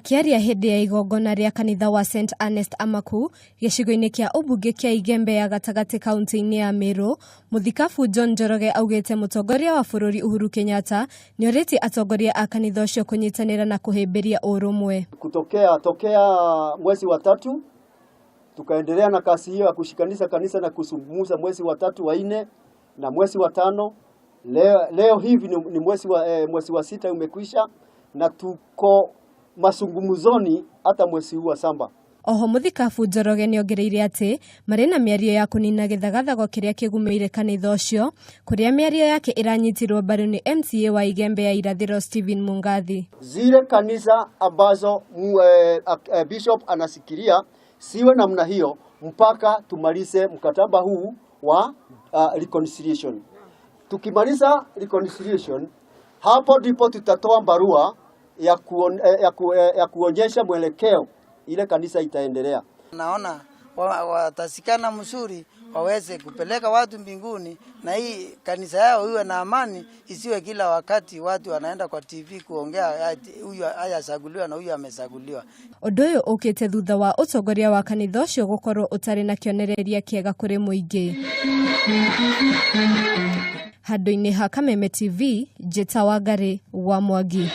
Akĩaria hĩndĩ ya igongona rĩa kanitha wa St Ernest Amaku gĩcigo-inĩ kĩa ũmbunge kĩa Igembe ya gatagatĩ kaunti-inĩ ya Meru, Mũthikabu John Njoroge augĩte mũtongoria wa bũrũri Uhuru Kenyatta nĩorĩtie atongoria a kanitha ũcio kũnyitanĩra na kũhĩmbĩria ũrũmwe. Kutokea tokea mwezi wa tatu tukaendelea na kazi hiyo ya kushikanisha kanisa na kuzungumza mwezi wa tatu, wa nne na mwezi wa tano. Leo hivi ni mwezi wa sita umekwisha na tuko mazungumzoni hata mwezi huu wa saba. Oho Mũthikabu Njoroge nĩongereire atĩ marĩ na mĩario ya kũnina gĩthagathago kĩrĩa kĩgũmĩire kanitha ũcio, kũrĩa mĩario yake ĩranyitirwo mbaru nĩ MCA wa Igembe ya Irathĩro Stephen Mungathi. Zile kanisa ambazo bishop anasikiria siwe namna hiyo mpaka tumalize mkataba huu wa reconciliation. Tukimaliza reconciliation, hapo ndipo tutatoa barua ya kuonyesha mwelekeo ile kanisa itaendelea. Naona watasikana mzuri waweze kupeleka watu mbinguni na hii kanisa yao iwe na amani, isiwe kila wakati watu wanaenda kwa TV kuongea ati huyu hajachaguliwa na huyu amechaguliwa. Ũndũ ũyũ ũkĩte thutha wa ũtongoria wa kanitha ũcio gũkorwo ũtarĩ na kĩonereria kĩega kũrĩ mũingĩ. Handũ-inĩ ha Kameme TV, Njĩta Wangari wa Mwangi.